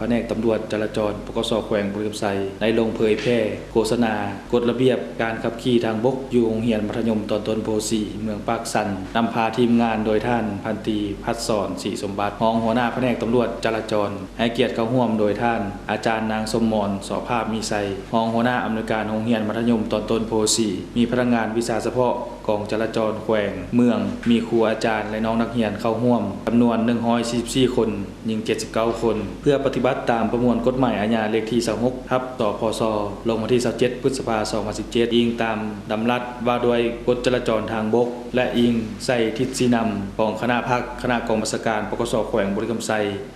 ພະແນກຕຳຫຼວດຈະລາຈອນ ປກສ ແຂວງບໍລິຄຳໄຊ ໄດ້ລົງເຜີຍແຜ່ໂຄສະນາກົດລະບຽບການຂັບຂີ່ທາງບົກ ຢູ່ໂຮງຮຽນມັດທະຍົມຕອນຕົ້ນໂພສີ່ ເມືອງປາກຊັນ, ນຳພາທີມງານໂດຍທ່ານພັນຕີ ພັດສອນ ສີສົມບັດ ຮອງຫົວໜ້າພະແນກຕຳຫຼວດຈະລາຈອນ, ໃຫ້ກຽດເຂົ້າຮ່ວມໂດຍທ່ານອາຈານນາງ ສົມມອນ ສໍພາບມີໄຊ ຮອງຫົວໜ້າອຳນວຍການໂຮງຮຽນມັດທະຍົມຕອນຕົ້ນໂພສີ່, ມີພະນັກງານວິຊາສະເພາະ ກອງຈະລາຈອນແຂວງ, ເມືອງ, ມີຄູອາຈານ ແລະ ນ້ອງນັກຮຽນເຂົ້າຮ່ວມຈຳນວນໜຶ່ງຮ້ອຍສີ່ສິບສີ່ຄົນ, ຍິງເຈັດສິບເກົ້າຄົນ, ເພື່ອປະຕິບັດຕາມປະມວນກົດໝາຍອາຍາເລກທີຊາວຫົກ ທັບ ສພຊ ລົງວັນທີຊາວເຈັດ ພຶດສະພາ ສອງພັນສິບເຈັດ ອີງຕາມດຳລັດວ່າດ້ວຍກົດຈະລາຈອນທາງບົກ ແລະ ອີງໃສ່ທິດຊີ້ນຳຂອງຄະນະພັກ, ຄະນະກອງບັນຊາການ ປກສ ແຂວງບໍລິຄຳໄຊ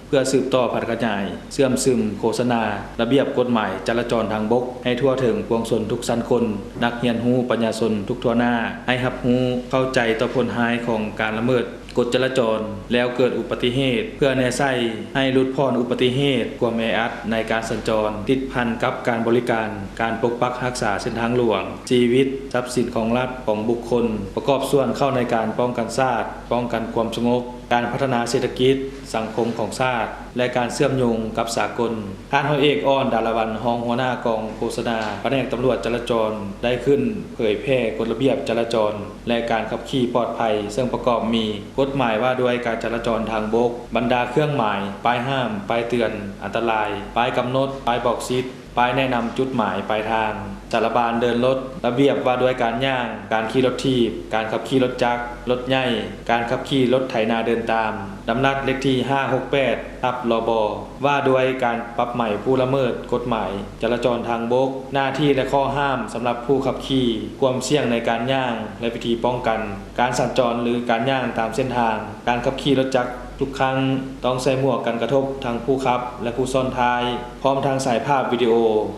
ເພື່ອສືບຕໍ່ຜັນຂະຫຍາຍ, ເຊື່ອມຊຶມໂຄສະນາລະບຽບກົດໝາຍຈະລາຈອນທາງບົກໃຫ້ທົ່ວເຖິງປວງຊົນທຸກຊັ້ນຄົນ, ນັກຮຽນຮູ້, ປະຊາຊົນທຸກທົ່ວໜ້າ ໃຫ້ຮັບຮູ້ເຂົ້າໃຈຕໍ່ຜົນຮ້າຍຂອງການລະເມີດກົດຈະລາຈອນ ແລ້ວເກີດອຸບັດຕິເຫດ, ເພື່ອແນໃສ່ໃຫ້ຫຼຸດຜ່ອນອຸບັດຕິເຫດ, ຄວາມແອອັດໃນການສັນຈອນ, ຕິດພັນກັບການບໍລິການ, ການປົກປັກຮັກສາເສັ້ນທາງຫຼວງ, ຊີວິດ, ຊັບສິນຂອງລັດ, ຂອງບຸກຄົນ, ປະກອບສ່ວນເຂົ້າໃນການປ້ອງກັນຊາດ, ປ້ອງກັນຄວາມສະຫງົບ, ການພັດທະນາເສດຖະກິດ, ສັງຄົມຂອງຊາດ ແລະ ການເຊື່ອມໂຍງກັບສາກົນ. ທ່ານຮ້ອຍເອກ ອ່ອນ ດາລະວັນ ຮອງຫົວໜ້າກອງໂຄສະນາພະແນກຕຳຫຼວດຈະລາຈອນ ໄດ້ຂຶ້ນເຜີຍແຜ່ກົດລະບຽບຈະລາຈອນ ແລະ ການຂັບຂີ່ປອດໄພ, ເຊິ່ງປະກອບມີ ກົດໝາຍວ່າດ້ວຍການຈະລາຈອນທາງບົກ, ບັນດາເຄື່ອງໝາຍ, ປ້າຍຫ້າມ, ປ້າຍເຕືອນອັນຕະລາຍ, ປ້າຍກຳນົດ, ປ້າຍບອກສິດ, ປ້າຍແນະນຳຈຸດໝາຍປາຍທາງ, ສາລະບານເດີນລົດ, ລະບຽບວ່າດ້ວຍການຍ່າງ, ການຂີ່ລົດຖີບ, ການຂັບຂີ່ລົດຈັກ, ລົດໃຫຍ່, ການຂັບຂີ່ລົດໄຖນາເດີນຕາມ, ດຳລັດເລກທີຫ້າຫົກແປດ ທັບ ລບ ວ່າດ້ວຍການປັບໃໝຜູ້ລະເມີດກົດໝາຍຈະລາຈອນທາງບົກ, ໜ້າທີ່ ແລະ ຂໍ້ຫ້າມສຳລັບຜູ້ຂັບຂີ່, ຄວາມສ່ຽງໃນການຍ່າງ ແລະ ວິທີປ້ອງກັນການສັນຈອນ ຫຼື ການຍ່າງຕາມເສັ້ນທາງ, ການຂັບຂີ່ລົດຈັກທຸກຄັ້ງຕ້ອງໃສ່ໝວກກັນກະທົບທັງຜູ້ຂັບ ແລະ ຜູ້ຊ້ອນທ້າຍ, ພ້ອມທັງສາຍພາບວິດີໂອ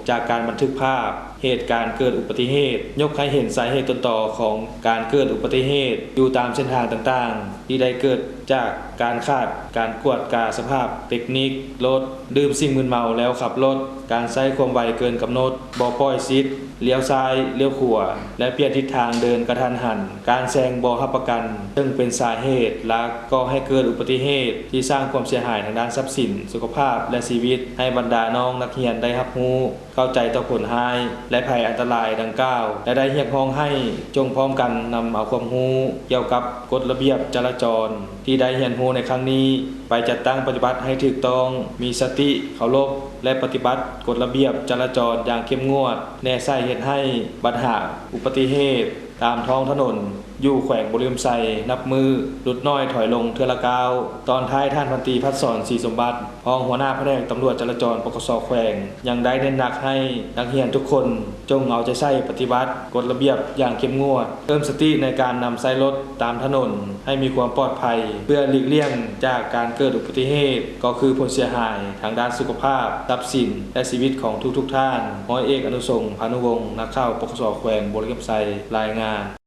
ຈາກການບັນທຶກພາບ ເຫດການເກີດອຸບັດຕິເຫດ, ຍົກໃຫ້ເຫັນສາເຫດຕົ້ນຕໍຂອງການເກີດອຸບັດຕິເຫດຢູ່ຕາມເສັ້ນທາງຕ່າງໆ ທີ່ໄດ້ເກີດຈາກການຂາດການກວດກາສະພາບເຕັກນິກລົດ, ດື່ມສິ່ງມຶນເມົາແລ້ວຂັບລົດ, ການໃຊ້ຄວາມໄວເກີນກຳນົດ, ບໍ່ປ່ອຍສິດ, ລ້ຽວຊ້າຍ, ລ້ຽວຂວາ ແລະ ປ່ຽນທິດທາງເດີນກະທັນຫັນ, ການແຊງບໍ່ຮັບປະກັນ, ເຊິ່ງເປັນສາເຫດຫຼັກກໍ່ໃຫ້ເກີດອຸບັດຕິເຫດທີ່ສ້າງຄວາມເສຍຫາຍທາງດ້ານຊັບສິນ, ສຸຂະພາບ ແລະ ຊີວິດ ໃຫ້ບັນດານ້ອງນັກຮຽນໄດ້ຮັບຮູ້. ເຂົ້າໃຈຕໍ່ຜົນຮ້າຍ ແລະ ໄພອັນຕະລາຍດັ່ງກ່າວ ແລະ ໄດ້ຮຽກຮ້ອງໃຫ້ຈົ່ງພ້ອມກັນນຳເອົາຄວາມຮູ້ກ່ຽວກັບກົດລະບຽບຈະລາຈອນທີ່ໄດ້ຮຽນຮູ້ໃນຄັ້ງນີ້ ໄປຈັດຕັ້ງປະຕິບັດໃຫ້ຖືກຕ້ອງ, ມີສະຕິ, ເຄົາລົບ ແລະ ປະຕິບັດກົດລະບຽບຈະລາຈອນຢ່າງເຂັ້ມງວດ, ແນໃສ່ເຮັດໃຫ້ບັນຫາອຸບັດຕິເຫດຕາມທ້ອງຖະໜົນຢູ່ແຂວງບໍລິຄຳໄຊນັບມື້ຫຼຸດໜ້ອຍຖອຍລົງເທື່ອລະກ້າວ. ຕອນທ້າຍ ທ່ານພັນຕີ ພັດສອນ ສີສົມບັດ ຮອງຫົວໜ້າພະແນກຕຳຫຼວດຈະລາຈອນ ປກສ ແຂວງ ຍັງໄດ້ເນັ້ນໜັກໃຫ້ນັກຮຽນທຸກຄົນຈົ່ງເອົາໃຈໃສ່ປະຕິບັດກົດລະບຽບຢ່າງເຂັ້ມງວດ, ເພີ່ມສະຕິໃນການນຳໃຊ້ລົດຕາມຖະໜົນໃຫ້ມີຄວາມປອດໄພ ເພື່ອຫຼີກລ່ຽງຈາກການເກີດອຸບັດຕິເຫດ ກໍຄືຜົນເສຍຫາຍທາງດ້ານສຸຂະພາບ, ຊັບສິນ ແລະ ຊີວິດຂອງທຸກໆທ່ານ. ຮ້ອຍເອກ ອະນຸສົງ ພານຸວົງ ນັກຂ່າວ ປກສ ແຂວງບໍລິຄຳໄຊ ລາຍງານ.